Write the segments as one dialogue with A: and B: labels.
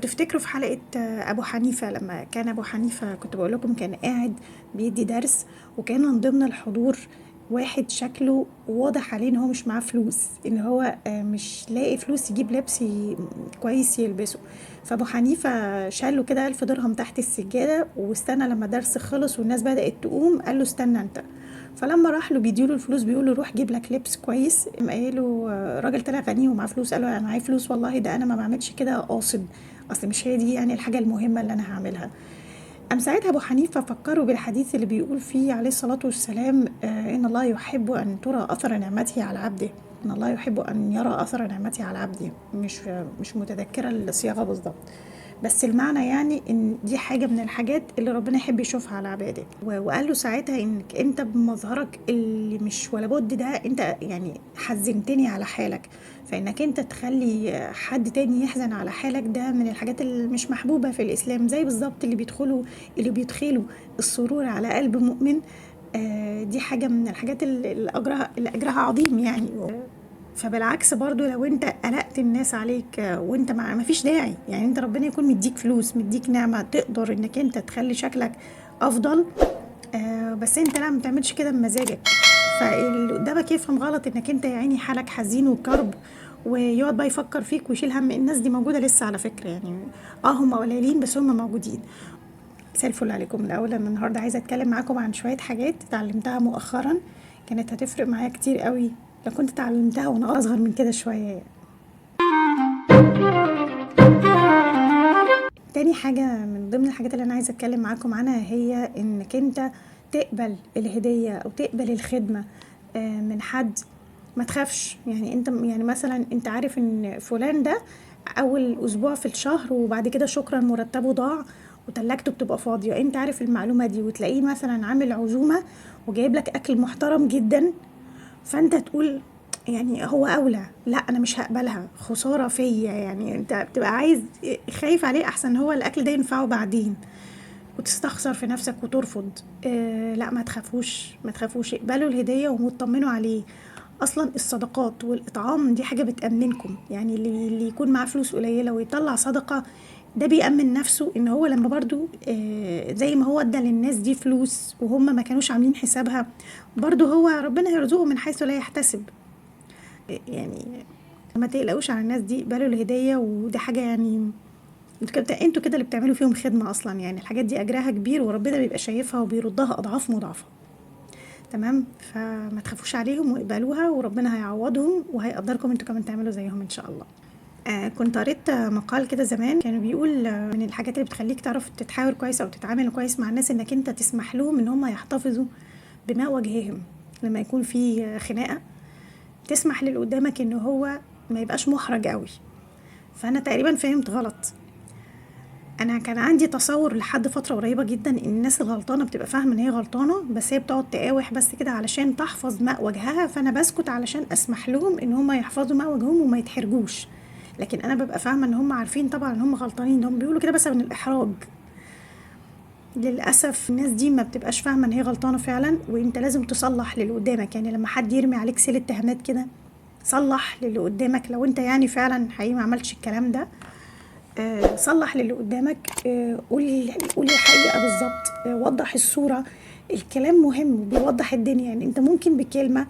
A: تفتكروا في حلقة أبو حنيفة، لما كان أبو حنيفة كنت بقول لكم كان قاعد بيدي درس، وكان من ضمن الحضور واحد شكله واضح عليه إن هو مش معاه فلوس، إن هو مش لاقي فلوس يجيب لبس كويس يلبسه. فأبو حنيفة شاله كده 1000 درهم تحت السجادة، واستنى لما الدرس خلص والناس بدأت تقوم، قال له استنى أنت. فلما راح له بيديله الفلوس بيقول له روح جيب لك لبس كويس. قام قايل له، راجل طلع غني ومعاه فلوس، قال له انا معايا فلوس والله، ده انا ما بعملش كده قاصد، اصل مش هي دي يعني الحاجة المهمة اللي انا هعملها. قام ساعتها ابو حنيفة فكرة بالحديث اللي بيقول فيه عليه الصلاة والسلام، ان الله يحب ان ترى اثر نعمته على عبده، ان الله يحب ان يرى اثر نعمته على عبده. مش متذكرة الصياغة بالظبط، بس المعنى يعني ان دي حاجة من الحاجات اللي ربنا يحب يشوفها على عباده. وقال له ساعتها انك انت بمظهرك اللي مش ولا بد ده، انت يعني حزنتني على حالك، فانك انت تخلي حد تاني يحزن على حالك ده من الحاجات اللي مش محبوبه في الاسلام. زي بالظبط اللي بيدخلوا السرور على قلب مؤمن، دي حاجة من الحاجات اللي اجرها عظيم يعني. فبالعكس برضو لو انت قلقت الناس عليك وانت ما فيش داعي، يعني انت ربنا يكون مديك فلوس، مديك نعمة، تقدر انك انت تخلي شكلك افضل، بس انت لا ما تعملش كده بمزاجك، فاللي قدامك يفهم غلط انك انت يا عيني حالك حزين وكرب، ويقعد بقى يفكر فيك ويشيل هم. الناس دي موجودة لسه على فكرة، يعني هم قليلين بس هم موجودين. مساء الفل عليكم. الاول انا النهارده عايزه اتكلم معاكم عن شوية حاجات اتعلمتها مؤخرا كانت هتفرق معايا كتير قوي لو كنت اتعلمتها وانا اصغر من كده شوية. تاني حاجة من ضمن الحاجات اللي انا عايزه اتكلم معاكم عنها هي انك انت تقبل الهدية او تقبل الخدمة من حد، ما تخافش. يعني انت يعني مثلا انت عارف ان فلان ده اول اسبوع في الشهر وبعد كده شكرا مرتبه ضاع وتلاجته بتبقى فاضية، انت عارف المعلومة دي، وتلاقيه مثلا عامل عزومة وجايب لك اكل محترم جدا، فانت تقول يعني هو اولى، لا انا مش هقبلها، خسارة فيا. يعني انت بتبقى عايز خايف عليه احسن هو الاكل ده ينفعه بعدين، وتستخسر في نفسك وترفض. لا ما تخافوش، ما تخافوش، اقبلوا الهدية ومطمنوا عليه. اصلا الصدقات والاطعام دي حاجة بتأمنكم، يعني اللي يكون معاه فلوس قليلة ويطلع صدقة ده بيأمن نفسه ان هو لما برضو زي ما هو ادى للناس دي فلوس وهم ما كانوش عاملين حسابها، برضو هو ربنا هيرزقه من حيث لا يحتسب. يعني ما تقلقوش على الناس دي، اقبلوا الهدية، ودي حاجة يعني انتوا كده اللي بتعملوا فيهم خدمة اصلا، يعني الحاجات دي اجرها كبير وربنا بيبقى شايفها وبيردها اضعاف مضاعفة. تمام، فما تخافوش عليهم واقبلوها، وربنا هيعوضهم وهيقدركم انتوا كمان تعملوا زيهم ان شاء الله. كنت قريت مقال كده زمان كانوا بيقول، من الحاجات اللي بتخليك تعرف تتحاور كويس او تتعامل كويس مع الناس انك انت تسمح لهم ان هم يحتفظوا بما وجههم. لما يكون في خناقة تسمح للي قدامك ان هو ما يبقاش محرج قوي. فانا تقريبا فهمت غلط، انا كان عندي تصور لحد فترة قريبه جدا ان الناس الغلطانه بتبقى فاهمه ان هي غلطانة، بس هي بتقعد تقاوح بس كده علشان تحفظ ماء وجهها، فانا بسكت علشان اسمح لهم ان هم يحفظوا ماء وجههم وما يتحرجوش. لكن انا ببقى فاهمه ان هم عارفين طبعا ان هم غلطانين، هم بيقولوا كده بس من الاحراج. للاسف الناس دي ما بتبقاش فاهمه ان هي غلطانة فعلا، وانت لازم تصلح للي قدامك. يعني لما حد يرمي عليك سيل اتهامات كده صلح للي قدامك، لو انت يعني فعلا حقيقي ما عملتش الكلام ده، صلح للي قدامك، قول الحقيقة بالظبط، وضح الصورة. الكلام مهم وبيوضح الدنيا، يعني انت ممكن بكلمه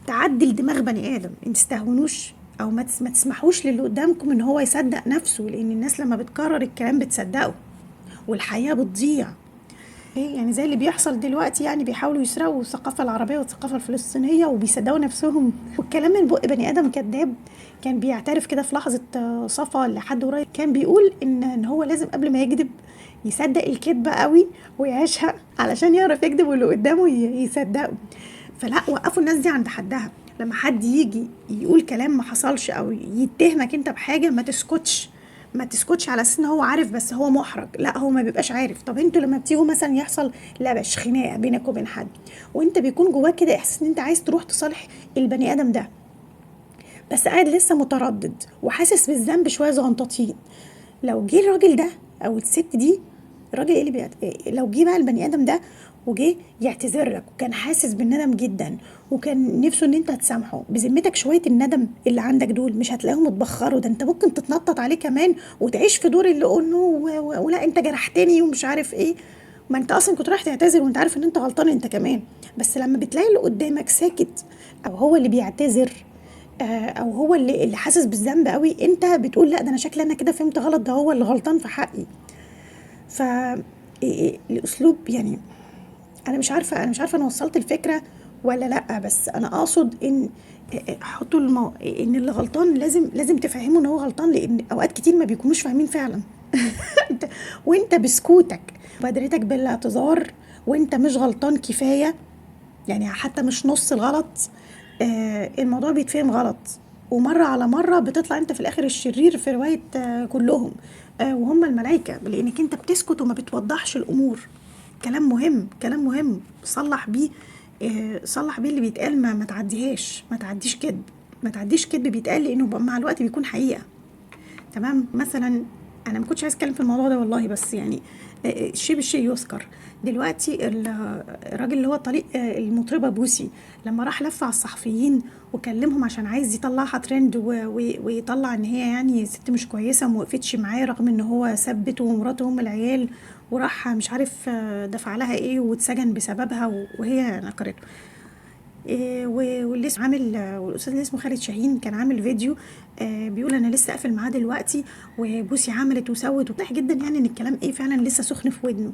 A: تعدل دماغ بني ادم. انت تستهونوش او ما تسمحوش للي قدامكم ان هو يصدق نفسه، لان الناس لما بتكرر الكلام بتصدقه والحقيقة بتضيع. يعني زي اللي بيحصل دلوقتي، يعني بيحاولوا يسرقوا الثقافة العربية والثقافة الفلسطينية وبيصدقوا نفسهم، والكلام من بق بني آدم كذاب. كان بيعترف كده في لحظة صفا لحد قريب، كان بيقول إن هو لازم قبل ما يكذب يصدق الكذبة قوي ويعيشها علشان يعرف يكذب واللي قدامه يصدقه. فلا، وقفوا الناس دي عند حدها. لما حد يجي يقول كلام ما حصلش أو يتهمك أنت بحاجة ما تسكتش، ما تسكتش على اساس ان هو عارف بس هو محرج، لا هو ما بيبقاش عارف. طب انتوا لما بتيجوا مثلا يحصل لبش خناقه بينك وبين حد، وانت بيكون جواك كده احساس ان انت عايز تروح تصالح البني ادم ده، بس قاعد لسه متردد وحاسس بالذنب شوية زغنطاطين، لو جه الراجل ده او الست دي، الراجل ايه اللي لو جه بقى البني ادم ده وجه يعتذر لك وكان حاسس بالندم جدا وكان نفسه ان انت تسامحه، بذمتك شوية الندم اللي عندك دول مش هتلاقيهم اتبخروا؟ ده انت ممكن تتنطط عليه كمان وتعيش في دور اللي قلناه ولا انت جرحتني ومش عارف ايه. ما انت اصلا كنت رايح تعتذر وانت عارف ان انت غلطان انت كمان. بس لما بتلاقي اللي قدامك ساكت او هو اللي بيعتذر او هو اللي حاسس بالذنب قوي، انت بتقول لا ده انا شكلي انا كده فهمت غلط، ده هو اللي غلطان في حقي. ف الاسلوب يعني انا مش عارفه انا وصلت الفكرة ولا لا، بس انا اقصد ان حطوا ان اللي غلطان لازم تفهمه ان هو غلطان، لان اوقات كتير ما بيكونوش فاهمين فعلا. وانت بسكوتك بادرتك بالاعتذار وانت مش غلطان كفاية، يعني حتى مش نص الغلط، الموضوع بيتفهم غلط، ومرة على مرة بتطلع انت في الاخر الشرير في رواية كلهم، وهم الملائكة، لانك انت بتسكت وما بتوضحش الامور. كلام مهم، كلام مهم، صلح بيه، صلح بيه اللي بيتقال، ما تعديهاش، ما تعديش كذب، ما تعديش كذب بيتقال، لانه مع الوقت بيكون حقيقة. تمام. مثلا انا ما كنتش عايز اتكلم في الموضوع ده والله، بس يعني الشيء بالشيء يذكر. دلوقتي الراجل اللي هو طليق المطربه بوسي لما راح لف على الصحفيين وكلمهم عشان عايز يطلعها ترند ويطلع ان هي يعني ست مش كويسة وما وقفتش معاه، رغم ان هو ثبته ومراته ام العيال، وراح مش عارف دفع لها ايه واتسجن بسببها وهي نكرته. واللي اسمه عامل، والاستاذ اللي اسمه خالد شاهين كان عامل فيديو بيقول انا لسه قافل معاه دلوقتي وبوسي عملت وسوت، وواضح جدا يعني ان الكلام ايه فعلا لسه سخن في ودنه.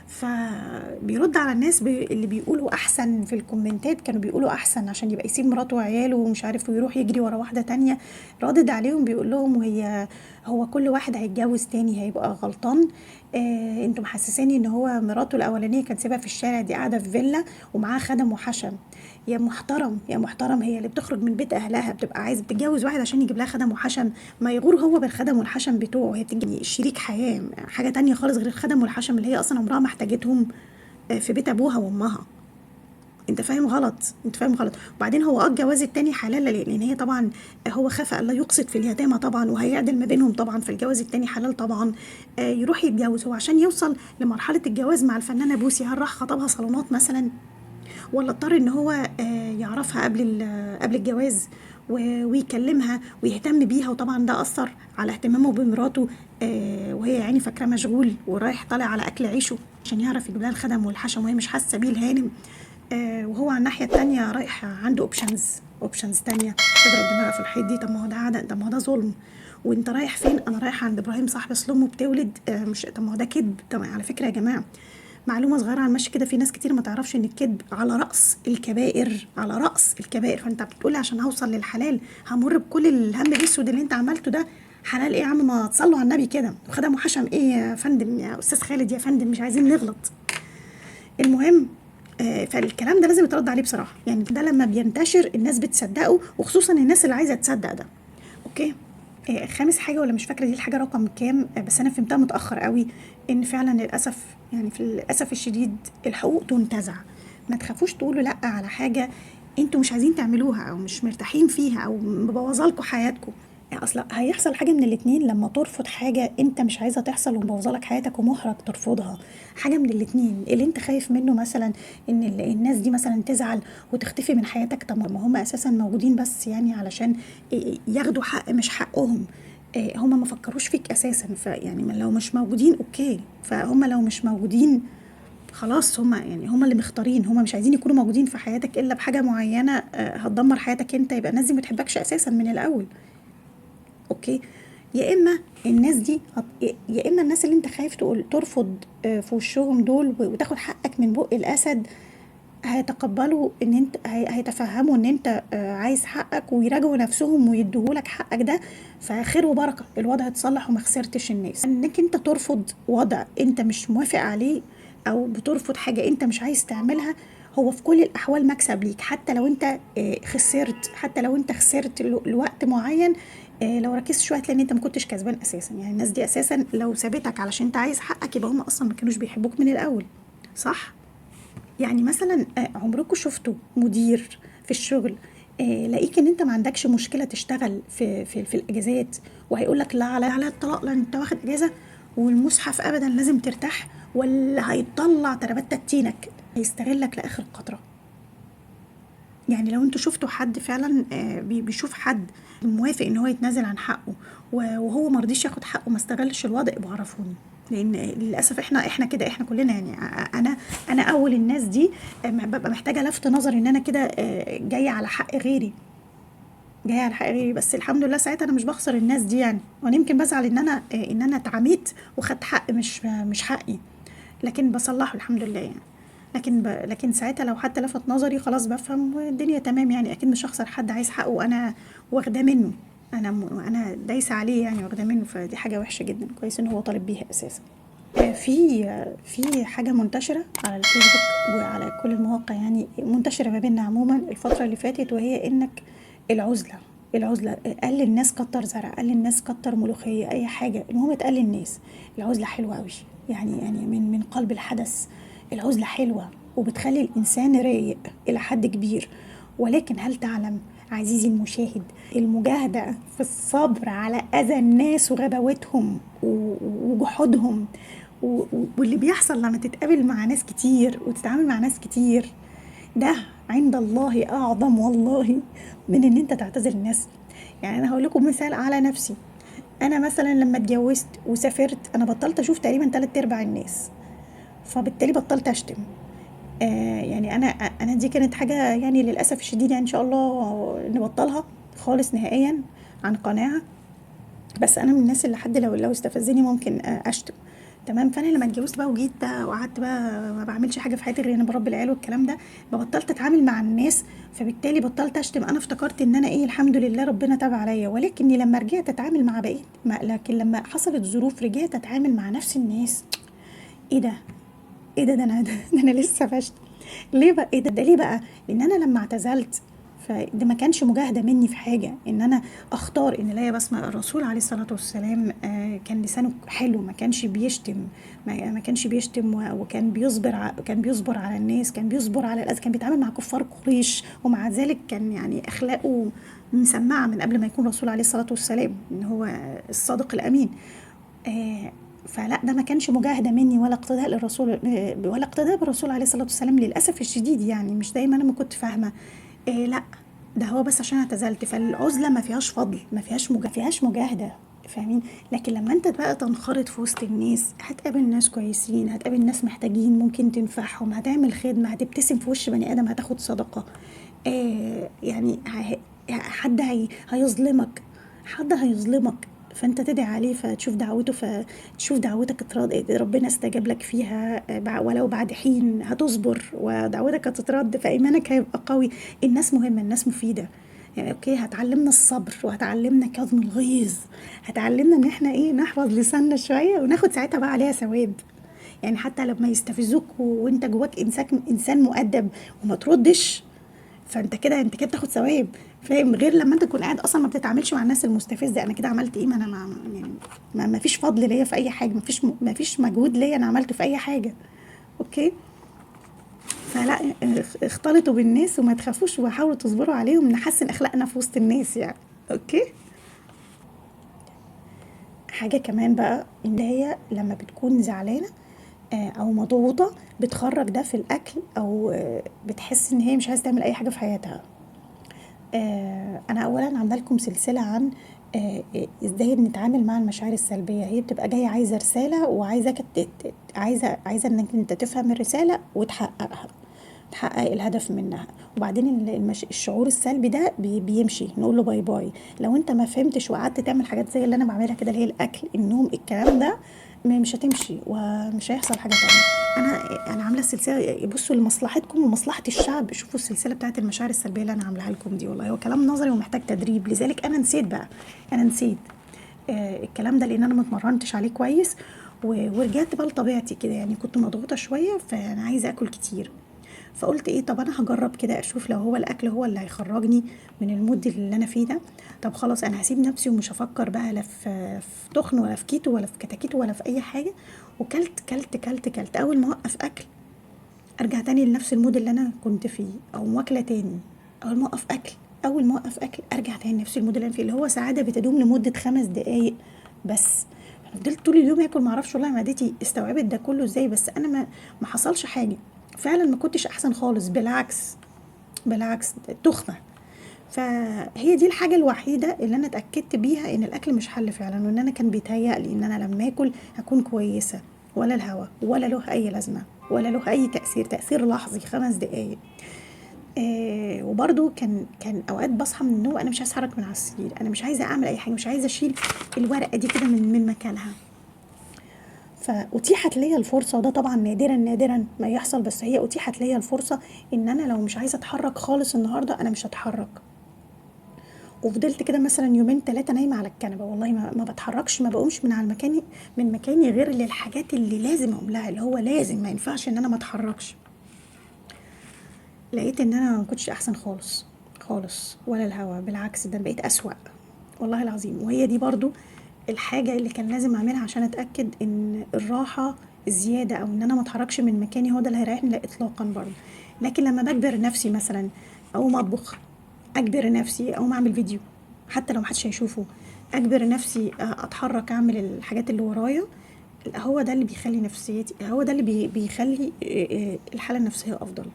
A: فبيرد على الناس اللي بيقولوا احسن في الكومنتات، كانوا بيقولوا احسن عشان يبقى يسيب مراته وعياله ومش عارف ويروح يجري ورا واحدة تانية. رادد عليهم بيقول لهم وهي هو كل واحد هيتجوز تاني هيبقى غلطان؟ انتوا محسساني ان هو مراته الاولانية كان سيبها في الشارع، دي قاعدة في فيلا ومعاها خدم وحشم. يا محترم يا محترم، هي اللي بتخرج من بيت اهلها بتبقى عايزه بتتجوز واحد عشان يجيب لها خدم وحشم؟ ما يغور هو بالخدم والحشم بتوعه، هي بتجي شريك حياة حاجة تانية خالص غير الخدم والحشم اللي هي اصلا عمرها ما احتاجتهم في بيت ابوها وامها. انت فاهم غلط، انت فاهم غلط. وبعدين هو الجواز التاني حلال، لان هي طبعا هو خاف الله يقسط في اليتامى طبعا وهيعدل ما بينهم طبعا، فالجواز التاني حلال طبعا. يروح يتجوز هو عشان يوصل لمرحلة الجواز مع الفنانة بوسي، هل راح خطبها صالونات مثلا، ولا اضطر ان هو يعرفها قبل الجواز ويكلمها ويهتم بيها؟ وطبعا ده اثر على اهتمامه بمراته، وهي يعني فاكره مشغول ورايح طالع على اكل عيشه عشان يعرف يجيب لها الخدم والحشم وهي مش حاسه بيه الهانم، وهو على الناحية التانية رايح عنده options تانية تضرب دماغها في الحيط دي. طب ما هو ده عدم، طب ما هو ده ظلم. وانت رايح فين؟ انا رايح عند ابراهيم صاحبي اصل امه بتولد، مش طب ما هو ده كذب. طب على فكرة يا جماعة معلومة صغيرة على المشي كده، في ناس كتير ما تعرفش ان الكذب على راس الكبائر، على راس الكبائر. فانت بتقولي عشان هوصل للحلال همر بكل الهم الاسود اللي انت عملته ده، حلال ايه يا عم؟ ما تصلوا على النبي كده. وخدم وحشم ايه يا فندم يا استاذ خالد يا فندم، مش عايزين نغلط. المهم فالكلام ده لازم يترد عليه بصراحة، يعني ده لما بينتشر الناس بتصدقه، وخصوصا الناس اللي عايزه تصدق ده. okay. خامس حاجة، ولا مش فاكره دي الحاجة رقم كام، بس انا فهمتها متاخر قوي، ان فعلا للاسف يعني في للاسف الشديد الحقوق تنتزع. ما تخافوش تقولوا لا على حاجة انتوا مش عايزين تعملوها او مش مرتاحين فيها او مبوظه لكم حياتكم. اصل هيحصل حاجة من الاتنين لما ترفض حاجة انت مش عايزه تحصل ومبوظه لك حياتك ومحرج ترفضها، حاجة من الاتنين. اللي انت خايف منه مثلا ان الناس دي مثلا تزعل وتختفي من حياتك، طب ما هم اساسا موجودين بس يعني علشان ياخدوا حق مش حقهم، هم ما فكروش فيك اساسا. فيعني لو مش موجودين okay، فهم لو مش موجودين خلاص، هم يعني هم اللي مختارين، هم مش عايزين يكونوا موجودين في حياتك الا بحاجة معينة هتدمر حياتك انت، يبقى الناس دي ما بتحبكش اساسا من الاول. okay. يا اما الناس دي يا اما الناس اللي انت خايف تقول ترفض في وشهم دول وتاخد حقك من بق الاسد، هيتقبلوا ان انت هيتفهموا ان انت عايز حقك ويراجعوا نفسهم ويديهولك حقك ده، فخير وبركة، الوضع اتصلح وما خسرتش الناس. انك انت ترفض وضع انت مش موافق عليه او بترفض حاجة انت مش عايز تعملها، هو في كل الاحوال مكسب ليك، حتى لو انت خسرت، حتى لو انت خسرت لوقت معين، لو ركزت شوية هتلاقي ان انت ما كنتش كسبان اساسا. يعني الناس دي اساسا لو سابتك علشان انت عايز حقك يبقى هم اصلا ما كانوش بيحبوك من الاول، صح؟ يعني مثلا عمركم شفتوا مدير في الشغل لاقيك ان انت ما عندكش مشكلة تشتغل في في, في الاجازات، وهيقول لك لا على الطلاق، لا انت واخد اجازه والمصحف ابدا لازم ترتاح، ولا هيطلع تربات تتينك؟ هيستغلك لاخر قطرة. يعني لو انتوا شفتوا حد فعلا بيشوف حد موافق ان هو يتنازل عن حقه وهو مرضيش ياخد حقه، ما استغلش الوضع، ابقوا عرفوني. لان للاسف احنا كده، احنا كلنا يعني انا اول الناس دي، ببقى محتاجه لفت نظر ان انا كده، جاية على حق غيري، جاية على حق غيري. بس الحمد لله ساعتها انا مش بخسر الناس دي يعني، وانا يمكن بزعل ان انا اتعميت وخدت حق مش حقي، لكن بصلحه الحمد لله يعني. لكن ساعتها لو حتى لفت نظري خلاص بفهم والدنيا تمام يعني. اكيد مش هخسر حد عايز حقه وانا واخداه منه، انا دايسه عليه يعني، واخداه منه، فدي حاجة وحشة جدا. كويس ان هو طالب بيها اساسا. في حاجة منتشرة على الفيسبوك وعلى كل المواقع يعني، منتشرة ما بيننا عموما الفترة اللي فاتت، وهي انك العزلة، قل الناس كتر زرع، قل الناس كتر ملوخية، اي حاجة، المهم تقل الناس. العزلة حلوة قوي يعني من قلب الحدث. العزلة حلوة وبتخلي الإنسان رايق إلى حد كبير، ولكن هل تعلم عزيزي المشاهد المجاهدة في الصبر على أذى الناس وغباوتهم وجحودهم واللي بيحصل لما تتقابل مع ناس كتير وتتعامل مع ناس كتير، ده عند الله أعظم والله من إن أنت تعتزل الناس. يعني أنا هقول لكم مثال على نفسي، أنا مثلا لما اتجوزت وسافرت أنا بطلت أشوف تقريبا 3/4 الناس، فبالتالي بطلت أشتم. يعني أنا دي كانت حاجة يعني للأسف الشديد يعني إن شاء الله نبطلها خالص نهائيا عن قناعة، بس أنا من الناس اللي حد لو استفزني ممكن أشتم، تمام. فأنا لما اتجوزت بقى وجيت بقى وقعدت بقى ما بعملش حاجة في حياتي غير إن أنا بربي العيال والكلام ده، بطلت أتعامل مع الناس، فبالتالي بطلت أشتم. أنا افتكرت إن أنا إيه، الحمد لله ربنا تاب عليا، ولكني لما رجعت أتعامل مع بقية، لكن لما حصلت ظروف رجعت أتعامل مع نفس الناس، إيه ده؟ إيه ده؟ ده أنا لسه بشتم ليه بقى؟ إيه ده؟ ده ليه بقى؟ لأن أنا لما اعتزلت فده ما كانش مجاهدة مني في حاجة، إن أنا أختار إن لا يا بسمة. الرسول عليه الصلاة والسلام، كان لسانه حلو، ما كانش بيشتم، ما كانش بيشتم وكان بيصبر كان بيصبر على الناس، كان بيصبر على الأذى، كان بيتعامل مع كفار قريش، ومع ذلك كان أخلاقه مسمعة من قبل ما يكون رسول عليه الصلاة والسلام، إن هو الصادق الأمين. فلا ده ما كانش مجاهدة مني ولا اقتداء للرسول، ولا اقتداء بالرسول عليه الصلاة والسلام للأسف الشديد. مش دايما أنا ما كنت فاهمة، لا ده هو بس عشان اعتزلت. فالعزلة ما فيهاش فضل، ما فيهاش مجاهدة، فاهمين؟ لكن لما انت بقى تنخرط في وسط الناس، هتقابل ناس كويسين، هتقابل ناس محتاجين ممكن تنفعهم، هتعمل خدمة، هتبتسم في وش بني آدم، هتاخد صدقة، حد هيظلمك، حد هيظلمك فانت تدعي عليه فتشوف دعوته، فتشوف دعوتك ربنا استجاب لك فيها، ولو بعد حين، هتصبر ودعوتك هتترد، فإيمانك هيبقى قوي. الناس مهمة، الناس مفيدة. هتعلمنا الصبر، وهتعلمنا كظم الغيظ، هتعلمنا ان احنا نحفظ لساننا شوية وناخد ساعتها بقى عليها ثواب. حتى لما يستفزوك وانت جواك انسان مؤدب وما تردش، فانت كده، انت كده بتاخد ثواب، فاهم؟ غير لما انت تكون قاعد اصلا ما بتتعاملش مع الناس المستفزه، انا كده عملت ايه؟ ما انا ما، يعني ما، ما فيش فضل ليا في اي حاجة، ما فيش مجهود ليا انا عملته في اي حاجة. okay، فلا، اختلطوا بالناس وما تخافوش وحاولوا تصبروا عليهم، نحسن اخلاقنا في وسط الناس. okay، حاجة كمان بقى ان هي لما بتكون زعلانة، او مضغوطه بتخرج ده في الاكل، او، بتحس ان هي مش عايزه تعمل اي حاجة في حياتها. انا اولا عامله لكم سلسلة عن، ازاي نتعامل مع المشاعر السلبية. هي بتبقى جاية عايزه رسالة، وعايزاك عايزه انك انت تفهم الرسالة وتحققها، تحقق الهدف منها. وبعدين الشعور السلبي ده بيمشي، نقول له باي باي. لو انت ما فهمتش وقعدت تعمل حاجات زي اللي انا بعملها كده، اللي هي الاكل، النوم، الكلام ده، مش هتمشي ومش هيحصل حاجة تانية. انا عامله السلسلة، بصوا لمصلحتكم ومصلحه الشعب، شوفوا السلسلة بتاعت المشاعر السلبية اللي انا عاملاها لكم دي، والله هو كلام نظري ومحتاج تدريب. لذلك انا نسيت بقى، انا نسيت، الكلام ده لان انا ما اتمرنتش عليه كويس، ورجعت بقى لطبيعتي كده. كنت مضغوطه شوية، فانا عايزه اكل كتير، فقلت ايه، طب انا هجرب كده اشوف لو هو الاكل هو اللي هيخرجني من المود اللي انا فيه ده. طب خلاص انا هسيب نفسي ومش هفكر بقى لا في تخن ولا في كيتو ولا في كتاكيتو ولا في اي حاجة. وكلت كلت كلت كلت. اول ما اوقف اكل ارجع تاني لنفس المود اللي انا كنت فيه، او واكله تاني. اول ما اوقف اكل، اول ما اوقف اكل ارجع تاني لنفس المود اللي انا فيه، اللي هو سعادة بتدوم لمدة 5 دقايق بس. انا فضلت طول اليوم اكل، ما اعرفش والله معدتي استوعبت ده كله ازاي، بس انا ما حصلش حاجة. فعلا ما كنتش احسن خالص، بالعكس بالعكس تخمة. فهي دي الحاجة الوحيدة اللي انا اتاكدت بيها ان الاكل مش حل فعلا، وان انا كان بيتهيألي ان انا لما اكل هكون كويسة، ولا الهوا ولا له اي لازمه ولا له اي تاثير، تاثير لحظي 5 دقايق. وبرده كان اوقات بصحى من النوم انا مش عايزه اتحرك من على السرير، انا مش عايزه اعمل اي حاجة، مش عايزه اشيل الورقة دي كده من مكانها. فأتيحت ليا الفرصة، وده طبعا نادرا نادرا ما يحصل، بس هي أتيحت ليا الفرصة إن أنا لو مش عايزة أتحرك خالص النهاردة أنا مش هتحرك. وفضلت كده مثلا يومين 3 نايمة على الكنبة، والله ما بتحركش، ما بقومش من على مكاني، من مكاني غير للحاجات اللي لازم أقوم لها، اللي هو لازم، ما ينفعش إن أنا ما أتحركش. لقيت إن أنا ما كنتش أحسن خالص خالص ولا الهوا، بالعكس ده بقيت أسوأ والله العظيم. وهي دي برضو الحاجة اللي كان لازم أعملها عشان أتأكد إن الراحة الزيادة أو إن أنا ما أتحركش من مكاني هو ده اللي هيريحني، لا إطلاقا برضو. لكن لما بجبر نفسي مثلا أو ما أطبخ، أجبر نفسي أو ما أعمل فيديو حتى لو محدش هيشوفه، أجبر نفسي أتحرك أعمل الحاجات اللي ورايا، هو ده اللي بيخلي نفسيتي، هو ده اللي بيخلي الحالة النفسية أفضل.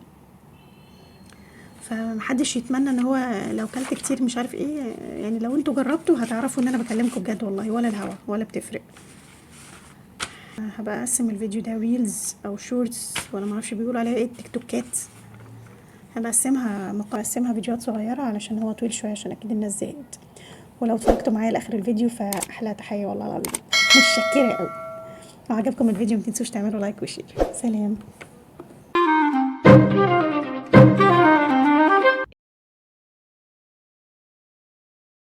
A: فمحدش يتمنى ان هو لو كلت كتير مش عارف ايه، يعني لو انتوا جربتوا هتعرفوا ان انا بكلمكم بجد والله، ولا الهوا ولا بتفرق. هبقى اقسم الفيديو ده reels او shorts ولا معرفش بيقولوا عليها ايه، التيك توكات، هبقى اقسمها فيديوهات صغيرة علشان هو طويل شوية عشان اكيد الناس زهقت. ولو اتفرجتوا معايا لاخر الفيديو فاحلى تحية والله العظيم، متشكره قوي. لو عجبكم الفيديو ما تنسوش تعملوا like و share. سلام.